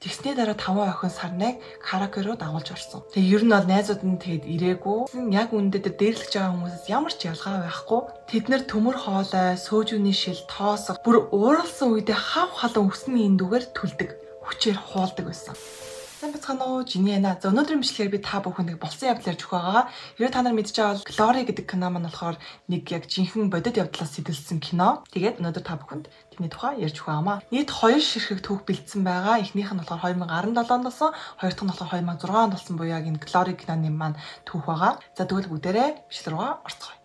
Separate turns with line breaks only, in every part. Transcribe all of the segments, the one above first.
Тэгсний дараа 5 охин Сарнайг караоке руу дагуулж орсон. Тэгээ ер нь бол найзууд нь тэгээд ирээгүй. Яг үүндээ тэр дээрлэж байгаа хүмүүсээс ямар ч ялгаа байхгүй. Тэд нэр төмөр хоолой, сөөжүүний шил, тоосго бүр ууралсан үедээ хав халуун үсний эндүгээр түлдэг. Хүчээр хуулдаг байсан. Сайн бацгаана уу? Жиний яна. За өнөөдрийн бичлэгээр би та бүхэнд болсон явдал ярьж өгөх байгаа. Хэрвээ та нар мэдж байгаа бол Glory гэдэг кино маань болохоор нэг яг жинхэнэ бодит явдлаас сэтэлсэн кино. Тэгээд өнөөдөр та бүхэнд тэрний тухай ярьж өгөх байгаамаа. Нийт 2 ширхэг түүх бэлдсэн байгаа. Эхнийх нь болохоор 2017 онд болсон, хоёр дахь нь болохоор 2006 онд болсон буюу яг энэ Glory киноны маань түүх байгаа. За тэгвэл бүгдээрээ бичлэг рүүгээ орцгоё.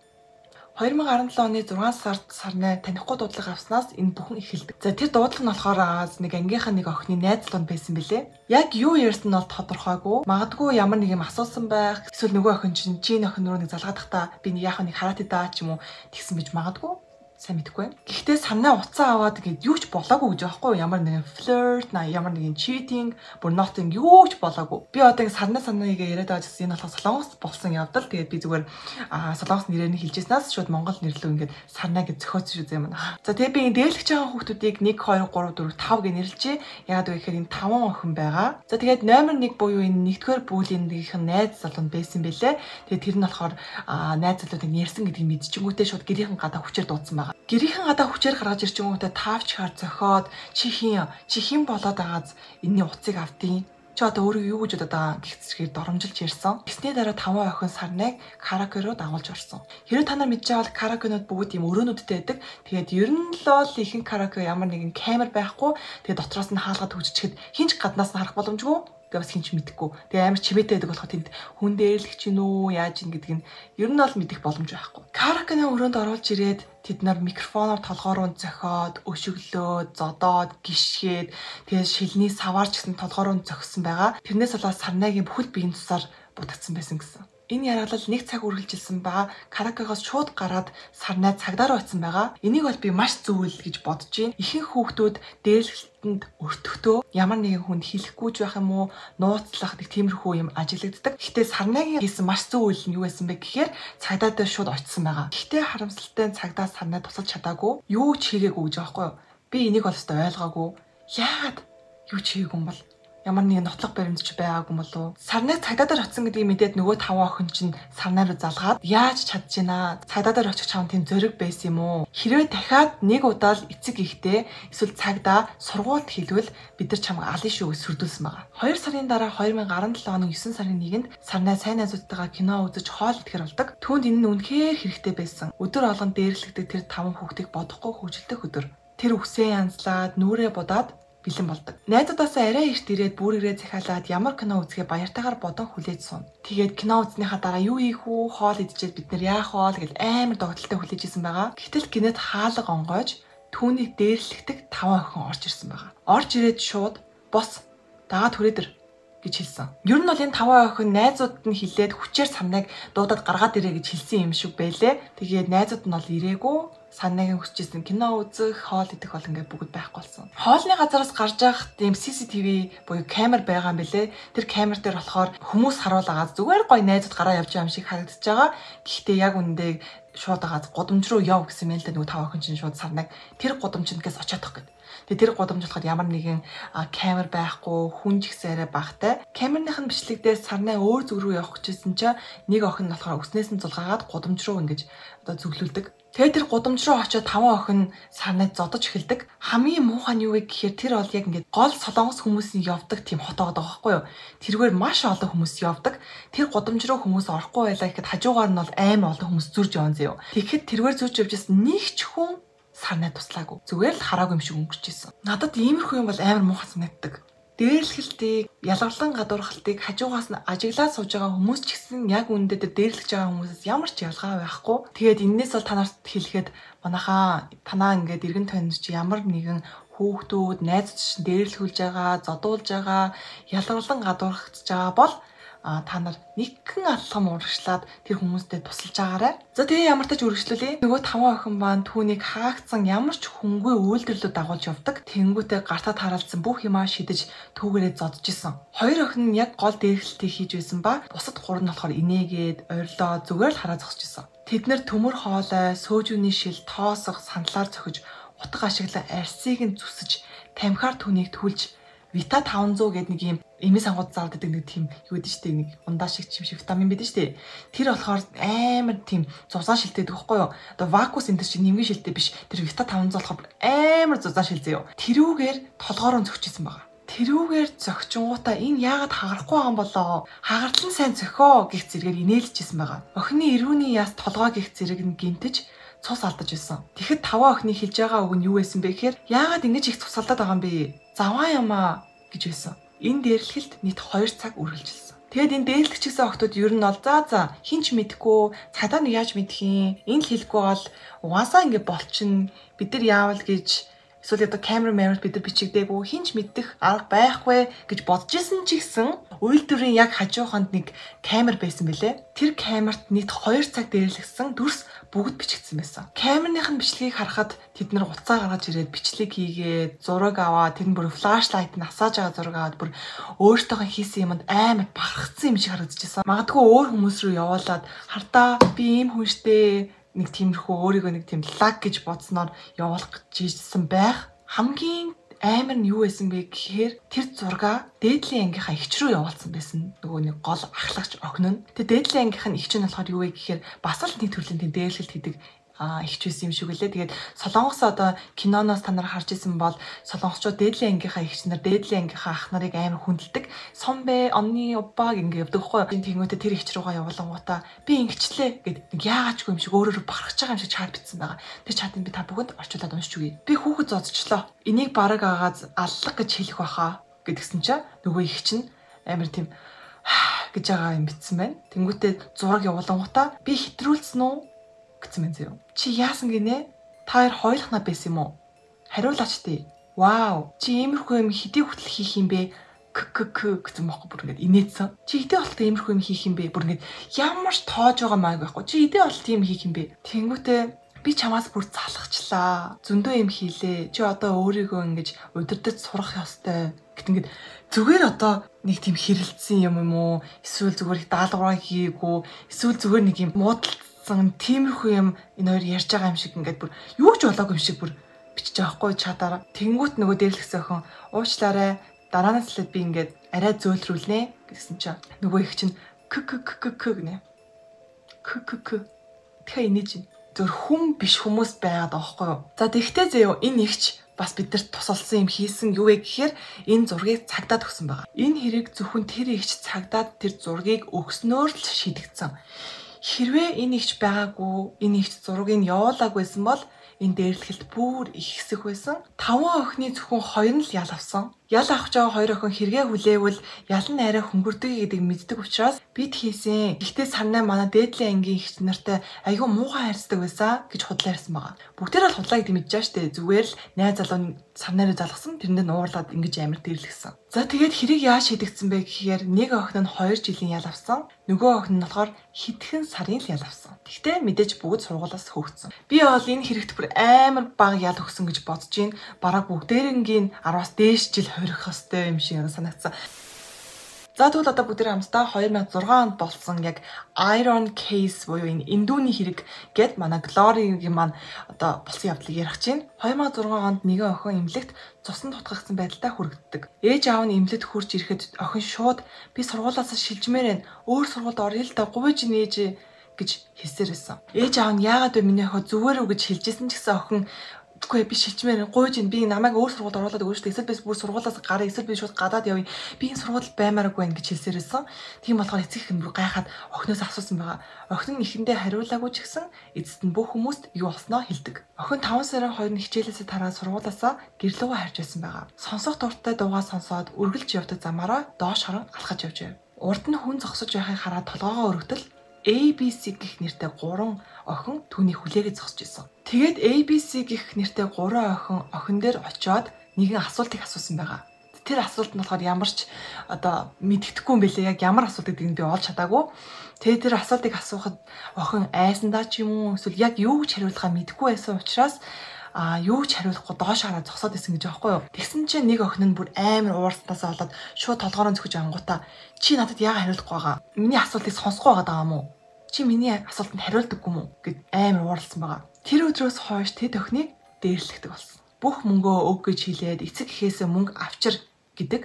2017 оны 6 сард Сарнай танихгүй дуудлага авснаас энэ бүхэн эхэлдэг. За тэр дуудлага нь болохоор нэг ангийнхаа нэг охины найз залуу байсан бэлээ. Яг юу ярьсан нь бол тодорхойгүй. Магадгүй ямар нэг юм асуусан байх. Эсвэл нөгөө охин чинь чи охин руу нэг залгадахдаа би нэг яах вэ нэг хараад даа ч юм уу тэгсэн байж магадгүй. Сайн мэдэхгүй байна. Гэхдээ Сарнай утсаа аваад ингээд юу ч болоогүй гэж аахгүй юу? Ямар нэгэн flirt, ямар нэгэн cheating, бүр nothing юу ч болоогүй. Би одоо ингэ Сарнайг яриад байгаа гэсэн энэ болохоор Солонгос болсон явдал. Тэгээд би зүгээр Солонгос нэрээр нь хэлжсэнээс шууд Монгол нэрлүү ингээд Сарнай гэж зөхиоцсон шүү зэм юм. За тэгээд би энэ дээрлэж байгаа хүүхдүүдийг 1 2 3 4 5 гэж нэрлэжээ. Яагаад вэ гэхээр энэ 5 охин байгаа. За тэгээд номер 1 буюу энэ нэгдүгээр бүлийн нэгийнх нь найз залуу байсан бэлээ. Тэгээд тэр нь болохоор найз залуудыг нэрсэн гэдгийг мэдчихэнгүүтээ шууд гэрийнхэн гадаа хүчээр дуудсан байгаа. Гэрийнхэн гадаа хүчээр гаргаж ирчингүүтээ таавчхаар зохиод чи хин болоод байгааз энэний утсыг авдیں۔ Чи одоо өөрөө юу гэж бодоод байгаа гэх зэргээр доромжилж ярьсан. Тэгсний дараа 5 охин Сарнайг караоке руу дагуулж орсон. Хэрвээ та нар мэдж байгаа бол караокенууд бүгд ийм өрөөнүүдтэй байдаг. Тэгээд ер нь л бол ихэнх караоке ямар нэгэн камер байхгүй. Тэгээд дотроос нь хаалга төгжчихэд хинч гаднаас нь харах боломжгүй. Тэгээ бас хинч мэдэхгүй. Тэгээ амар чимээтэй байдаг болохоор тэнд хүн дээрлэх чинь үү яаж ин гэдг нь ер нь бол мэдэх боломж байхгүй. Караокены өрөөнд оруулж ирээд тэд нар микрофоноор толгой руу зохиод, өшөглөөд, зодоод, гიშгээд тэгээ шилний саваар ч гэсэн толгой руу зохисон байгаа. Тэрнээс болоод Сарнайгийн бүхэл биеийн тусаар бутагдсан байсан гэсэн. Энэ яргалал нэг цаг үргэлжилсэн ба караокегоос шууд гараад Сарнай цагдаа руу очисон байгаа. Энийг бол би маш зөв үйл гэж бодож байна. Ихэнх хүүхдүүд дээрлэлтэнд өртөхдөө ямар нэгэн хүнд хэлэхгүй ч байх юм уу, нууцлах нэг тиймэрхүү юм ажиглагддаг. Гэхдээ Сарнайгийн хийсэн маш зөв үйл нь юу байсан бэ гэхээр цагдаа дээр шууд очисон байгаа. Гэхдээ харамсалтай нь цагдаа Сарнай тусалж чадаагүй, юу ч хийгээгүй гэж байгаа байхгүй юу? Би энийг бол өстой ойлгоогүй. Яагаад юу ч хийгээгүй юм бол? Ямар нэгэн нотлох баримт ч байгаагүй болов уу? Сарнай цагдаа дээр очсон гэдгийг мэдээд нөгөө 5 охин чинь Сарнай руу залгаад яаж чадж байна? Цагдаа дээр очих чам тийм зориг байсан юм уу? Хэрвээ дахиад нэг удаа л эцэг ихтэй эсвэл цагдаа сургуульд хэлвэл бид нар чамайг алын шүү гэж сүрдүүлсэн байгаа. 2 сарын дараа 2017 оны 9 сарын 1-нд Сарнай сайн найзуудтайгаа кино үзэж хоол идэхэр болдог. Түүнд энэ нь үнэхээр хэрэгтэй байсан. Өдөр болгон дээрлэгдэг тэр 5 хүүхдийг бодохгүй хөвжөлдөх өдөр. Тэр үсээ янзлаад нүрээ будаад бэлэн болдог. Найзуудаасаа арай эрт ирээд бүрээрээ захиалаад ямар кино үзэхээ баяртайгаар бодон хүлээж сууна. Тэгээд кино үзснийхаа дараа юу хийх үү, хоол идчихэд бид нэр яах вэ гэж амар догтлолтой хүлээж исэн байгаа. Гэтэл гинэт хаалга онгойж түүнийг дээрлэгдэг 5 охин орж ирсэн байгаа. Орж ирээд шууд бос дагаад хүрээдэр гэж хэлсэн. Ер нь бол энэ 5 охин найзууд нь хилээд хүчээр Сарнайг дуудаад гаргаад ирээ гэж хэлсэн юм шиг байлээ. Тэгээд найзууд нь бол ирээгүй. Сарнайгийн хүсэжсэн кино үзэх, хоол идэх бол ингээд бүгд байхгүй болсон. Хоолны газараас гарч явах тийм CCTV буюу камер байгаа юм бэлээ. Тэр камер дээр болохоор хүмүүс харуулгаад зүгээр гоё найзууд гараа явж байгаа юм шиг харагдаж байгаа. Гэхдээ яг үнэндээ шууд агаад гудамж руу яв гэсэн юм л да нөгөө 5 охин чинь шууд Сарнайг тэр гудамжиндээс очиодох гэд. Тэгээ тэр гудамж болохоор ямар нэгэн камер байхгүй, хүн ч ихсэн арай багтай. Камерных нь бичлэг дээр Сарнай өөр зүг рүү явах гэжсэн чинь нэг охин нь болохоор өснээс нь зулгаагаад гудамж руу ингэж одоо зүглүүлдэг. Тэгээ тэр гудамж руу очиод 5 охин Сарнайд зодож эхэлдэг. Хамгийн муухай нь юу вэ гэхээр тэр бол яг ингээд гол Солонгос хүмүүсийн явдаг тийм хот байгаа байхгүй юу? Тэргээр маш олон хүмүүс явдаг. Тэр гудамж руу хүмүүс орохгүй байлаа гэхэд хажуугаар нь бол амар олон хүмүүс зурж явна зөө. Тэгэхэд тэргээр зурж явж байсан нэг ч хүн Сарнай туслаагүй. Зүгээр л хараагүй юм шиг өнгөрч исэн. Надад иймэрхүү юм бол амар муухай санагддаг. Дээрлэхэлтийг, ялгарлан гадуурхалтыг хажуугаас нь ажиглаад сууж байгаа хүмүүс ч гэсэн яг үүндээ тэр дээрлэж байгаа хүмүүсээс ямар ч ялгаа байхгүй. Тэгээд энээс бол та нарт хэлэхэд манайхаа танаа ингээд эргэн тойронд чи ямар нэгэн хүүхдүүд, найзууд чинь дээрлэхүүлж байгаа, зодуулж байгаа, ялгарлан гадуурхагдж байгаа бол та нар нэгэн алхам урагшлаад тэр хүмүүстэй тусалж байгаарай. За тэгээ ямар тач үргэлжлүүлье. Нөгөө 5 охин маань түүнийг хаагдсан ямар ч хүнгүй үйлдвэрлэлд дагуулж явдаг. Тэнгүүтээ гартаа тараалдсан бүх юмаа шидэж түүгээрээ зодж исэн. Хоёр охин нь яг гол дээрлэлтийг хийж байсан ба бусад гурав нь болохоор инээгээд ойрлоо зүгээр л хараа зогсож исэн. Тэд нэр төмөр хоолой, сөөжүүний шил, тоосго, сандлаар цохиж, утга ашиглан арсыг нь зүсэж, тамхиар түүнийг түлж Vita 500 гэдэг нэг юм эмийн сангууд зардаг нэг тийм юу гэдэг штэ, нэг ундаа шиг чим шиг витамин байдаг штэ. Тэр болохоор амар тийм зузаан шилтэй гэдэг байхгүй юу? Одоо вакуус энэ шиг нэмгэн шилтэй биш. Тэр Vita 500 болохоор амар зузаан шилзээ юу. Тэрүүгээр толгоороо зөгчижсэн байгаа. Тэрүүгээр зөгчингуудаа энэ яагаад хагарахгүй байгаа юм болоо? Хагартлан сайн зөхөө гэх зэрэгээр инээлжсэн байгаа. Охины эрүүний яс толгой гэх зэрэг нь гинтэж цус алдаж байсан. Тэгэхэд таван охины хэлж байгаа үг нь юу байсан бэ гэхээр яагаад ингэж их цус алдаад байгаа юм бэ? Заваа юм аа гэж байсан. Энэ дээрлэхэлт нийт 2 цаг үргэлжилсэн. Тэгээд энэ дээрлэгчсэн охтууд ер нь бол за хин ч мэдэхгүй, цагдаа нь яаж мэдх юм? Энэ л хэлэхгүй бол угаасаа ингэ болчихно. Бид нар яавал гэж эсвэл одоо камера мэрт бид нар бичигдээгүй, хин ч мэдэх арга байхгүй гэж бодож исэн ч гэсэн үйлдвэрийн яг хажууханд нэг камер байсан бэлээ. Тэр камерт нийт 2 цаг дээрлэгсэн дүрс бүгд бичигдсэн байсан. Камерных нь бичлэгийг харахад тэд нар утсаа гаргаж ирээд бичлэг хийгээд зураг аваад тэр нь бүр флашлайт нь асааж байгаа зураг аваад бүр өөртөөхөө хийсэн юмд амар бахархсан юм шиг харагдчихсан. Магадгүй өөр хүмүүс рүү явуулаад хардаа би ийм хүн штэ нэг тиймэрхүү өөрийгөө нэг тийм лаг гэж бодсноор явуулах гэж ирсэн байх. Хамгийн амар нь юу байсан бэ гэхээр тэр зургаа дээдлийн ангийнхаа эгч рүү явуулсан байсан. Нөгөө нэг гол ахлагч охин нь. Тэр дээдлийн ангийнх нь эгч нь болохоор юу вэ гэхээр бас л нэг төрлийн тийм дээрлэлт хийдэг эгч байсан юм шиг үлээ. Тэгээд Солонгос одоо киноноос та нар харж исэн бол солонгосчууд дээдлийн ангийнхаа эгч нар, дээдлийн ангийнхаа ах нарыг амар хүндэлдэг. Сомбэ, онны, оппа ингэ явдаг хгүй. Тэнгүүтээ тэр эгч рүүгээ явуулангуудаа би ингэчлээ гэд нэг яагаачгүй юм шиг өөрөөрөө бахархаж байгаа юм шиг чат бичсэн байгаа. Тэр чатыг би та бүхэнд орчуулад уншиж өгье. Би хүүхэд зодчихлоо. Энийг бараг агааз аллах гэж хэлэх байхаа гэдгсэн чинь нөгөө эгч нь амар тийм гэж байгаа юм бичсэн байна. Тэнгүүтээ зураг явуулангуудаа би хэтрүүлсэн үү гэсэн мэн зөө. Чи яасан гинэ? Та хоёр хоёулахнаа байсан юм уу? Хариулаач тий. Вау. Чи иймэрхүү юм хэдий хүртэл хийх юм бэ? К к к гэсэн мохгүй бүр ингээд инээдсэн. Чи хэдий болтол иймэрхүү юм хийх юм бэ? Бүр ингээд ямар ч тоож байгаа маяг байхгүй. Чи хэдий болтол ийм хийх юм бэ? Тэнгүүтээ би чамаас бүр залхачлаа. Зөндөө юм хийлээ. Чи одоо өөрийгөө ингэж удирдах сурах ёстой гэт ингээд зүгээр одоо нэг тийм хэрэлдсэн юм юм уу? Эсвэл зүгээр их даалгавраа хийгээгүй, эсвэл зүгээр нэг юм муудалцсан тиймэрхүү юм энэ хоёр ярьж байгаа юм шиг ингээд бүр юу ч болоогүй юм шиг бүр бичиж байгаа хгүй чатаараа. Тэнгүүт нөгөө дээрлэгсэн охин уучлаарай, дараанаас л би ингээд арай зөөлрүүлнэ гэсэн чинь нөгөө их чинь к к к к к гинэ. К к к. Тэгэхээр инээж чинь зөв хүн биш хүмүүс байгаад байгаа хгүй юу. За тэгтээ заяо энэ ихч бас бидэрт тусалсан юм хийсэн юу вэ гэхээр энэ зургийг цагдаад өгсөн байгаа. Энэ хэрэг зөвхөн тэр ихч цагдаад тэр зургийг өгснөөр л шийдэгдсэн. Хэрвээ энэ ихч байгаагүй, энэ ихч зургийг явуулаагүйсэн бол энэ дээрлэхэлт бүр их хэсэх байсан. 5 охины зөвхөн 2 нь л ял авсан. Ял авах жоо 2 охин хэрэгээ хүлээвэл ял нь арай хөнгөрдөг гэдэг мэддэг учраас бид хийсэн. Гэхдээ сарнай манай дээдлийн ангийн ихч нартай айгүй муухай харьцдаг байсан гэж худлаа ярьсан байгаа. Бүгдээр л худлаа гэдэг мэдэж байгаа штэ. Зүгээр л найз залуу сарнай руу залгасан. Тэрэндээ нуурлаад ингэж амар дээрлэхсэн. За тэгээд хэрэг яаж шийдэгдсэн бэ гэхээр нэг охин нь 2 жилийн ял авсан. Нөгөө охин нь болохоор хэдхэн сарын л ял авсан. Тэгтээ мэдээж бүгд сургуулиас хөөгдсөн. Би бол энэ хэрэгт бүр амар бага ял өгсөн гэж бодож байна. Бараг бүгдээрэнгийн 10-аас дээш жил хорих ёстой юм шиг санагдсан. За тэгвэл одоо бүгдээ хамтдаа 2006 онд болсон яг Iron Case буюу энэ эндүүний хэрэг гэд манай Glory-гийн маань одоо болсон явдлыг ярих чинь. 2006 онд нэгэн охин эмнэлэгт цусан тутгагдсан байдалтай хүрэгддэг. Ээж аав нь эмнэлэгт хурж ирэхэд охин шууд би сургуулиасаа шилжмээр байна. Өөр сургуульд орё л да гуйж нээж гэж хэлсээр байсан. Ээж аав нь яагаад вэ миний охин зүгээр үү гэж хэлжсэн ч гэсэн охин үгүй би шилжмээр гуйж ин би намайг өөр сургуульд оруулаад өгөөч эсвэл би бүр сургуулиас гараа эсвэл би шууд гадаад явъя би энэ сургуульд баймааргүй байна гэж хэлсээр байсан. Тийм болохоор эцэг их нь бүр гайхаад охиноос асуусан байгаа. Охин нь эхэндээ хариулаагүй ч гэсэн эцэст нь бүх хүмүүст юу болсноо хэлдэг. Охин 5 сарын 2-нд хичээлээсээ тараа сургуулиасаа гэрлүүгээ харж байсан байгаа. Сонсох дуртай дуугаа сонсоод үргэлж явдаг замаараа доош харан алхаж явж байв. Урд нь хүн зогсож байхыг хараад толгоогоо өргөтөл ABC гэх нэртэй 3 охин түүний хүлээгээ зогсож исэн. Тэгээд ABC гэх нэртэй 3 охин охин дээр очиод нэгэн асуултыг асуусан байгаа. Тэр асуулт нь болохоор ямар ч одоо мэддэхгүй юм бэлээ. Яг ямар асуулт гэдгийг би олж чадаагүй. Тэгээд тэр асуултыг асуухад охин айсандаа ч юм уу эсвэл яг юу гэж хариулахаа мэдэхгүй байсан учраас юу ч хариулахгүй доош хараад зогсоод исэн гэж аахгүй юу. Тэгсэн чинь нэг охин нь бүр амар уурснаасаа болоод шууд толгоороо зөхөж ангуудаа чи надад яагаад хариулахгүй байгаа? Миний асуултыг сонсохгүй байгаа юм уу? Чи миний асуултанд хариулдаггүй юм уу гэд амар уурлсан байгаа. Тэр өдрөөс хойш тэд охиныг дээрлэхдэг болсон. Бүх мөнгөө өг гэж хэлээд эцэг эхээсээ мөнгө авчир гэдэг.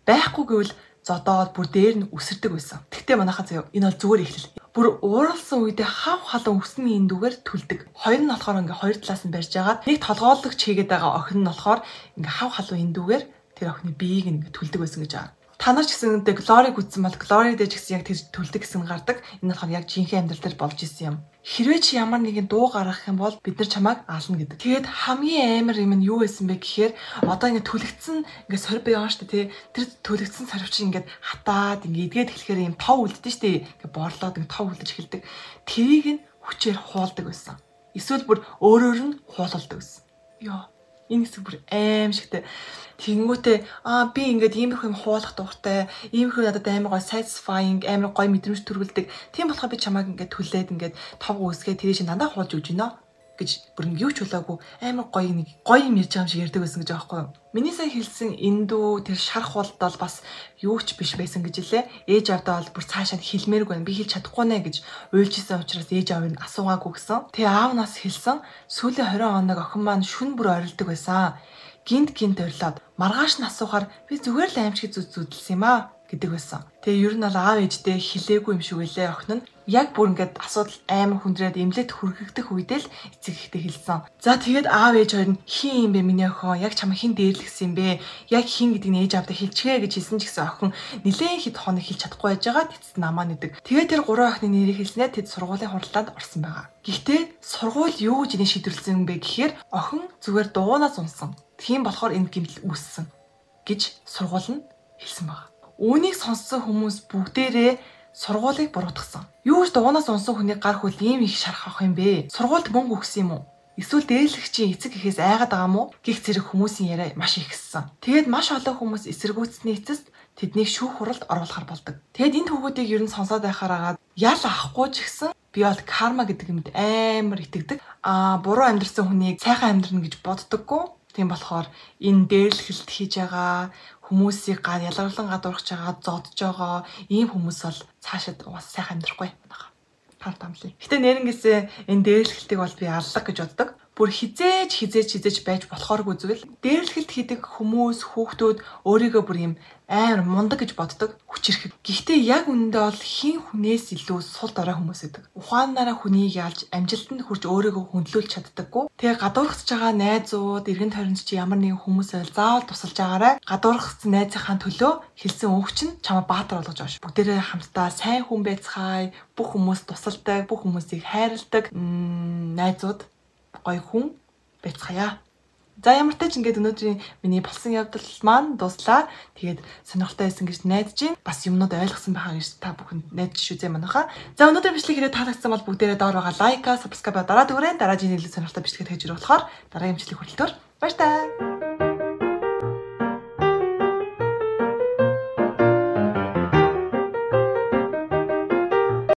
Байхгүй гэвэл зодоод бүр дээр нь үсэрдэг байсан. Тэгтээ манайхаа заяа энэ бол зүгээр эхлэл. Бүр ууралсан үедээ хав халуун үсний эндүүгээр түлдэг. Хоёр нь болохоор ингээ хоёр талаас нь барьж агаад нэг толгойлогч хийгээд байгаа охин нь болохоор ингээ хав халуун эндүүгээр тэр охины биеийг ингээ түлдэг байсан гэж байгаа. Та нар ч гэсэн Glory-г үзсэн бол Glory дээр ч гэсэн яг тэр түлдэг гэсэн гардаг. Энэ болохоор яг жинхэнэ амьдрал дээр болж исэн юм. Хэрвээ чи ямар нэгэн дуу гаргах юм бол бид нар чамайг аална гэдэг. Тэгээд хамгийн амар юм нь юу байсан бэ гэхээр одоо ингэ түлэгдсэн ингэ сорь байгаа шүү дээ, тий. Тэр түлэгдсэн сорив чинь ингээд хатаад ингэ эдгээд эхлэхээр юм тов үлддэг шүү дээ. Ингээ борлоод ингэ тов үлдэж эхэлдэг. Тэрийг нь хүчээр хуулдаг байсан. Эсвэл бүр өөрөөр нь хуулалдаг байсан. Йоо. Энэ хэсэг бүр аимшигтэй. Тэгэнгүүтээ би ингээд иймэрхүү юм хуулах дуртай, иймэрхүү надад амар гоё satisfying, амар гоё мэдрэмж төрүүлдэг. Тийм болохоор би чамайг ингээд түлээд ингээд тов үүсгээ тэрийг чинь дандаа хуулж өгч гинэ гэж бүр ингэ юу ч болоогүй амар гоё нэг гоё юм ярьж байгаа юм шиг ярьдаг байсан гэж байгаа байхгүй юу. Миний сая хэлсэн эндүү тэр шарх болдол бас юу ч биш байсан гэж лээ. Ээж аавдаа бол бүр цаашаа хэлмээргүй байна. Би хэлж чадахгүй нэ гэж уйлжсэн учраас ээж аав нь асуугаагүй гэсэн. Тэгээ аав нас хэлсэн. Сүүлийн 20 хоног охин маань шүн бүр орилдог байсан. Гинт гинт орилоод маргааш нь асуухаар би зүгээр л аимшиг зүдэлсэн юм аа гэдэг байсан. Тэгээ ер нь бол аав ээждээ хэлээгүй юм шиг үлээ охин нь. Яг бүр ингээд асуудал амар хүндрээд эмнэлэгт хүргэгдэх үедээ л эцэг ихтэй хэлсэн. За тэгээд аав ээж хоёр нь хин юм бэ миний охин? Яг чамайг хин дээрлэхсэн юм бэ? Яг хин гэдэг нь ээж аавдаа хэлчихээ гэж хэлсэн ч гэсэн охин нилээн хэд хоног хэлж чадахгүй байж байгаа тэцэд намаа нэдэг. Тэгээд тэр гурван охины нэрийг хэлснээр тэд сургуулийн хуралдаанд орсон байгаа. Гэхдээ сургууль юу гэж энийг шийдвэрлсэн юм бэ гэхээр охин зүгээр дуунаас унсан. Тийм болохоор энэ гэмтэл үүссэн гэж сургууль нь хэлсэн байгаа. Үүнийг сонссон хүмүүс бүгдээрээ сургуулийг буруутгасан. Юу ч дуунаас унсан хүний гар хөл ийм их шарх авах юм бэ? Сургуульд мөнгө өгсөн юм уу? Эсвэл дээрлэгчийн эцэг эхээс айгаад байгаа мó? Гэх зэрэг хүмүүсийн яриа маш ихссэн. Тэгээд маш олон хүмүүс эсэргүүцсэний эцэст тэднийг шүүх хуралд оруулахар болдог. Тэгээд энэ түүхүүдийг ер нь сонсоод байхаар агаад ял авахгүй ч гэсэн би бол карма гэдэг юмд амар итгэдэг. Буруу амьдрсан хүнийг сайхан амьдрна гэж боддоггүй. Тийм болохоор энэ дээрлэхэлт хийж байгаа хүмүүсийг ялгарлан гадуурхаж байгаа, зодж байгаа ийм хүмүүс бол цаашид бас сайхан амьдрахгүй. Тар тамлыг. Гэтэ нэрнгээсээ энэ дээрлэхэлтийг бол би аллах гэж боддог. Бүр хизээж байж болохооргүй зүйл. Дээрлэхэлт хийдэг хүмүүс, хүүхдүүд өөрийгөө бүр ийм амар мундаг гэж боддог, хүчирхэг. Гэхдээ яг үнэндээ бол хин хүнээс илүү сул дорой хүмүүс байдаг. Ухаанаараа хүнийг ялж амжилтанд хүрч өөрийгөө хөндлүүлж чаддаггүй. Тэгээ гадуурхаж байгаа найзууд, эргэн тойронд чи ямар нэгэн хүмүүс байл заавал тусалж байгаарай. Гадуурхсан найзынхаа төлөө хэлсэн үг чинь чамайг баатар болгож байгаа шүү. Бүгдээрээ хамтдаа сайн хүн байцгаая, бүх хүмүүс тусалдаг, бүх хүмүүсийг хайрладаг найзууд гоё хүн байцгаая. За ямар ч тач ингээд өнөөдрийн миний болсон явдал маань дуслаа. Тэгээд сонирхолтой байсан гэж найдаж байна. Бас юмнууд ойлгосон байхаа гэж та бүхэнд найдаж шүү зэ манайхаа. За өнөөдрийн бичлэг хэрэг таалагдсан бол бүгдээрээ доор байгаа лайка, subscribe дараад өгөөрэй. Дараагийн илүү сонирхолтой бичлэгээ хийж ирэх болохоор дараагийн бичлэг хүртэл баяртай.